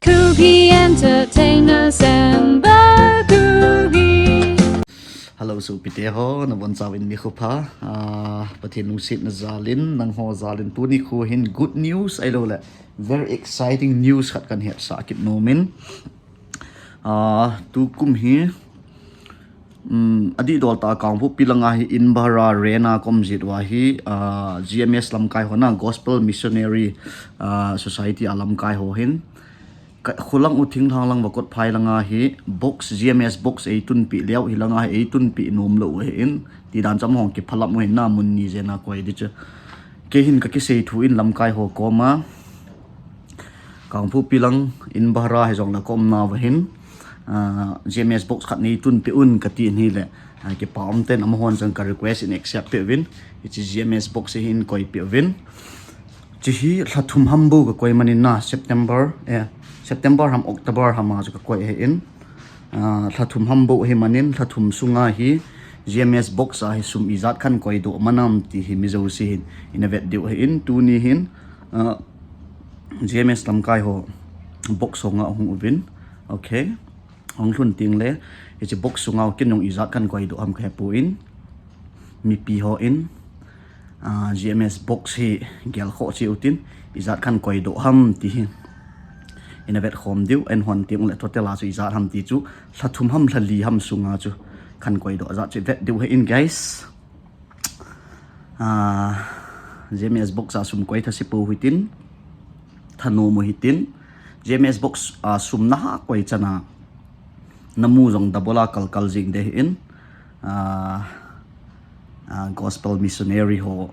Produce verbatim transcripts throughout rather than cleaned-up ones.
Kuki Entertainers and Bakuki. Hello, sopite ho, nabonchauvin nikho pha. Ah, Pathen lungsetna jalin, nangho jalin, tuni nikho hin good news ahilouleh very exciting news khat kahin hetsah kit nomin. Ah, tukum hi, um, adihdol tah a Kangpokpi langa hi in bhara rent a kaum jeh uva hi, ah, G M S lamkai ho na, Gospel Missionary, ah, Society a lamkai ho hin, ka, khulang u thinglhang lang Vakotphai langa hi box, G M S box eitunpeh leu, hilanga hi eitunpeh nomlou u ahin, tidan chu amahon kiphalam u ahin na, mun ni jen a koi ding chu. Kei hin kakisei thu in lamkai ho koma, Kangpokpi lang in bhara hijongle kaumnauva hin, ah, G M S box khat neitunpeh un kati in ahile, ah, kipa umtah in amahon jong ka request in accept peh uvin, hiche G M S box hi in koipeh uvin. Hiche hi lha thum ham bou kakoi manin na, September, eh, September ham October ham a chu kakoi ahin. Ah, lha thum ham bou ahi manin, lha thum sunga hi G M S box a hi sum ijat kahin koidoh man am ti hi mi jouse hin ina vet diu ahin, tuni hin, ah, G M S lamkai ho box ho nga hung uvin. Ok. Hung lhun tengle, hiche box sunga ken jong ijat kahin koidoh ham kahepon, mipi hon, ah, G M S box hi gelkhoh cheh utin, ijat kahin koidoh ham ti hi ina vetkhom diu, ahin hon tengle total a chu ijat ham ti chu, lha thum ham lha li ham sunga chu kahin koidoh jat chu vet diu ahin guys. Ah, G M S box a sum koi thase pou hitin, thanom u hitin, G M S box a sum naha koi chan a namu jong double a kalkal jing ding ahin, ah, ah, Gospel Missionary ho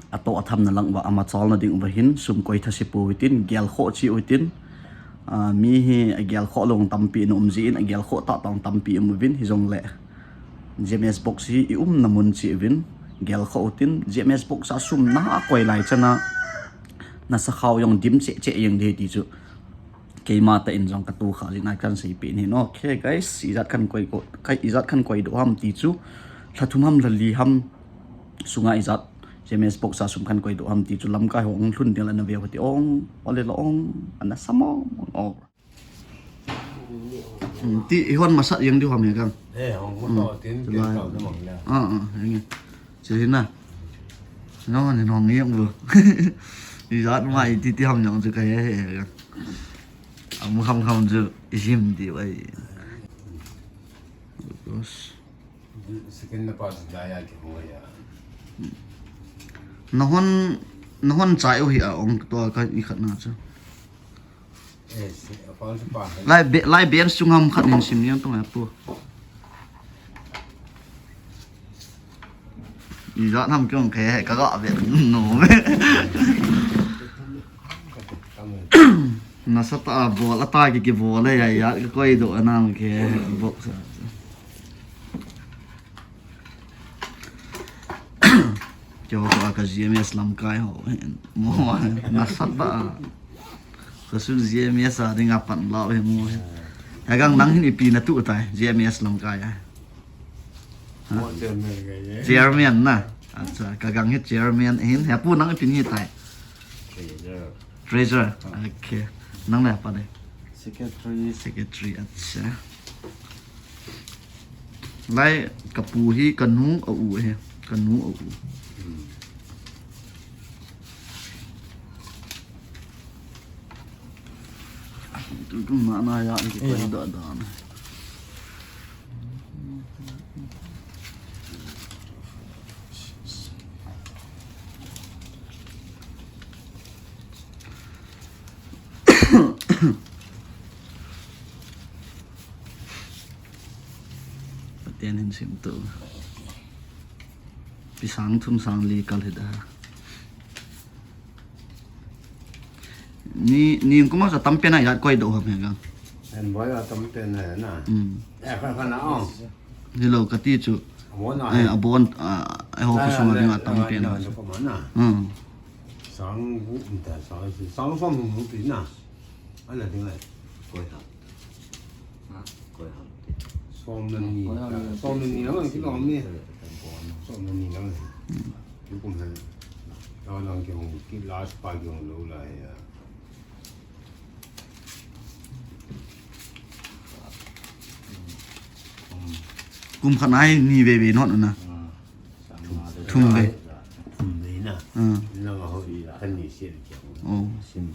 atoh athamna lang uva amachalna ding uva hin sum koi thase pou hitin, gelkhoh cheh utin, ah, mi hi agelkhoh lou tampi ana um jin, agelkhoh tahtah tampi um uvin, hijongle G M S box hi i umna mun cheh uvin, gelkhoh utin, G M S box a sum naha koi lai chan a nasakhao jong dim cheh cheh jeng ding ti chu keima tah in jong katohkhah jeh in kahin seipeh in ahi. Ok guys, ijat kahin koi ko, kai, ijat kahin koidoh ham ti chu, lha thum ham lha li ham sunga ijat G M S box a sum kahin koidoh ham ti chu lamkai ho hung lhun tengle nave u hite ong, ole lo ong, ana sa mong ong. Hmm, ti ihon masat jeng diu ham e kang. Eh, hung Hmm, masat tin, tin lai. Tau na mang le. Ah, ah, jeng e. Che hin na. Nong ni nong jeng lo. Ijat ma iti ti ham jong chu kahe he kang. Amu kham kham chu ijim diu ahi. Because Second na pa chu dai a kihung a. Nahon, nahon chai u hi a ong to ka i khat na chu. Eh, si, a pa chu pa. Lai be, lai ben sung ham khat nin sim yang tong a pu. Ijat ham kyong khe ka ga ve no. Nasatah a bol ata ki, kibol e, ijat ka koidoh anam khe box a. Keiho ka G M S lamkai ho hin. Mo, nasatah a. Ka su G M S a ding a pan lau hi mo. He kang nang hin ipi na tu tai, G M S lamkai a. Ha? Mo chairman ngai e. Chairman na. Acha, ka kang hi chairman hin. He pu nang ipi ni tai. Treasurer. Treasurer. Ah. Okay. Nang le pa de. Secretary. Secretary, acha. Lai, ka pu hi ka nu a u he. Ka nu a u. Hmm. Tu, tu, na, na, ya, ni, eh, ko, da, da, na. Pathen in simtoh. Pi sang thum sang li kal hi da. Ni, ni kum a sa tam pen a ijat koidoh ham he kang. En boi a tam pen a na. Hmm. Eh, kha, kha na ong. Hello, kati chu. Abon a. Eh, abon, ah, eh, ho ko sung a ding a tam pen a. Hmm. Sang gu, ta sang, sang som mu pi na. Ala ding ai. Koi ha. Ha? Koi ha. Som le ni, som le ni lang ki lom ni. Som le ni lang. Ki kum ha. Tao lang ki hung, ki last pa ki hung lou lai a. Kum khat na hi ni vei vei na hon u na. Ah, sang nga te. Thum vei. Thum vei na. Ah. Lang a ho i khan ni sen kia. Oh. Sim.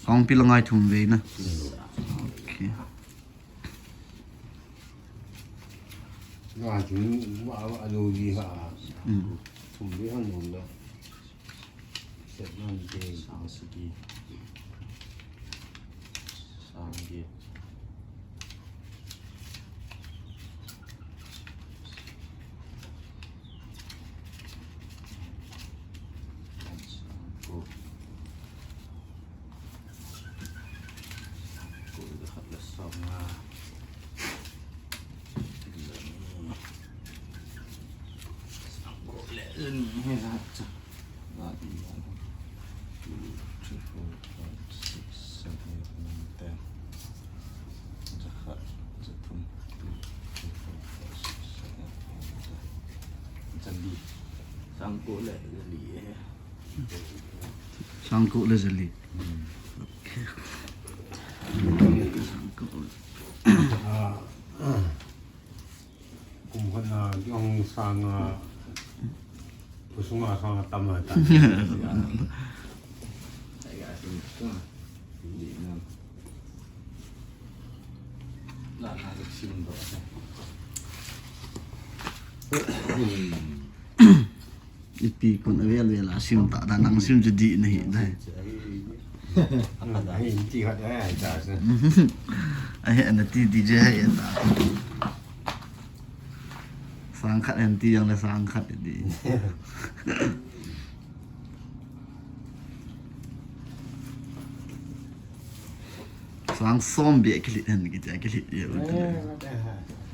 Sang pi lang a hi thum vei na. Sim. Okay. Nga chung wa wa lo ji ha. Mm. Thum vei hon hon lo. Sang sagi. Sang get. Sang ko. Sang ko le khat le sanga. Sang ko le ni he la cha. One, two, three, four, five, six, seven, eight, nine, ten. Jakhat, jathum, two, three, four, five, six, seven, eight, nine, ten. Jali. Sang ko le jali eh. Sang ko le jali. Hmm. Okay. Sang ko le. Ah, ah. Kum khat na kihong sang a, khosung a sang a tam a ta. Ipi kon avel vel a sim ta da, nang sim chu dih na hi dai. Ahi, ti khat ahi ta se. Ahi, ana ti ti je ahi ta. Sang khat ahi ti jong le sang khat dih. Sang som beh kilit hen kiti a kilit je. Eh, eh, eh,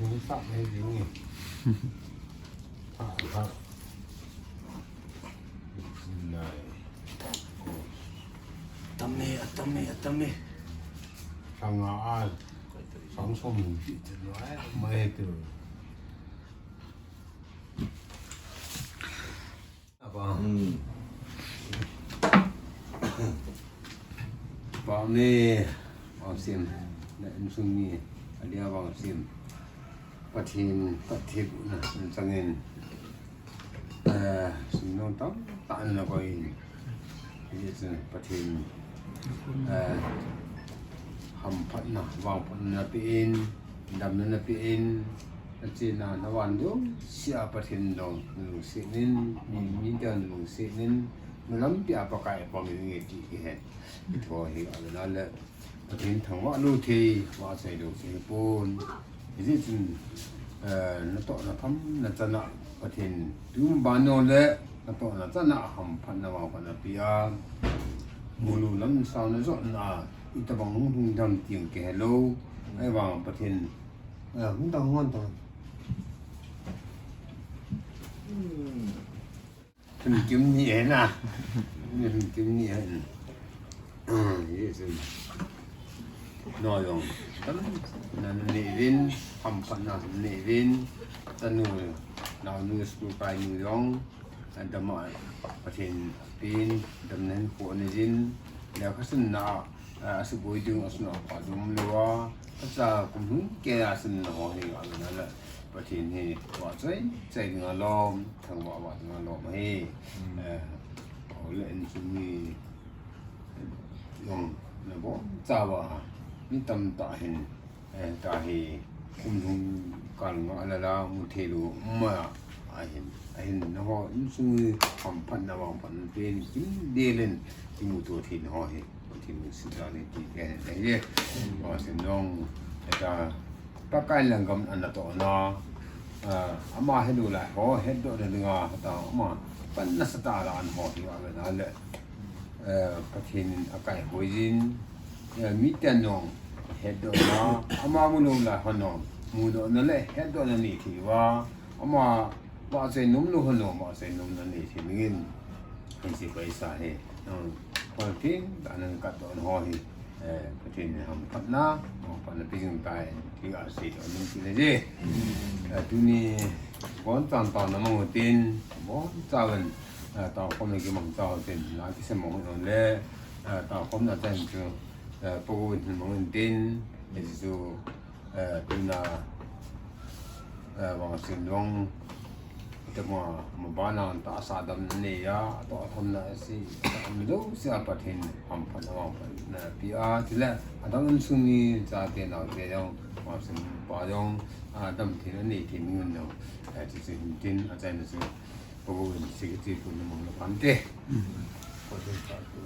eh, sa me ding ni. Tam e, atam e, atam e. Sang a, sang som ti te lo ai, mai tu. Apa? Hmm. Pa me, Vangsim, na insung mi, adia Vangsim. Pathen, Pathen na, insung in. Eh, sum nung tamtah ana koi. Hijeh chun Pathen, eh, hamphatna, vangphatna napeh in, damna napeh in, nachena, navan jouse a Pathen jong nalungset in, mi, mite jong nalungset in, nalampi a Pakai pang in nge ti kihen. Itho hi, alana le, Pathen thangvah lou thei, vahchoi lou thei pon. Hijeh chun, eh, natohna phamna chana Pathen tumbano le natohna chana hamphatna vangphatna pia. Mulu lam sauna jotna itobang hung hung dam ti kihelou. Ahivang Pathen, eh, hung dam hung dam. Hmm. Hun kim ni e na. Hun kim ni e. Ah, yes. No jong. Tam na nei vin, hamphatna nei vin. Tanu, naonu school kai nu jong. Adama Pathen pin, damna hin ko ni jin. Ya kasun na. Ah, asuboi ding, asun apa dum lua. Acha kum hung kei a asun na ho hi, alana le. Pathen hi, vahchoi, choi ding alom, thangvah vah ding alom hi. Hmm. Eh, ole insung mi, jong, nabon chauva, mi tamtah hin, eh, tahi, kum hung kal nga lala, mu thei lou, ma, ahin, ahin, naho, insung mi, hamphatna, vangphatna, pen, kim delin, kimuto thei naho hi. Pathen lungset dan in ti kei hen ahi. Vangsim jong, eta, Pakai lang gam ana tohna, ah, ama helou lai ho, hetdohna dinga, ta, ama, pan nasatah a ana ho hi, avena le, eh, Pathen in akaihoi jin, eh, miten jong, hetdohna, ama mulou lai ho jong, mudohna le, hetdohna nei thei uva, ama, vahchoi nom lou ho jong, vahchoi nomna nei thei dingin, Hiche paisa hi, um, Pathen, anang kat don ho hi, eh, Pathen in hamphatna, hamphatna pe jing tai, ti asei don nom ti le je. Eh, tuni, bon chan taona mang utin, bon chauvin, eh, taokhomna kimang chautin, la kisei mang un le, eh, taokhomna chan chu, eh, pagou in mang utin, eh, chu, eh, tuna, Vangsim jong, tema, mabana tahsa dam nei a, atoh atham na si, am jouse a Pathen hamphatna, vangphatna apeh a, chule, adang sung mi chate naote jong, vangsim pa jong, adam thei na nei thei mi ngun jong, eh, chuche hin tin, achaina chu, Pabu in secretary pu na mang na pante. Pabu pa pu.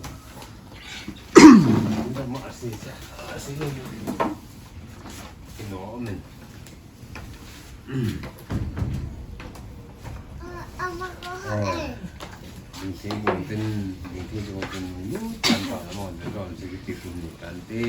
Anda ma si cha, si no. Ino men. Ama ko ha eh. Ding si ding tin, ding si ding tin, lu tan pa na mo, ding don secretary pu ni tante.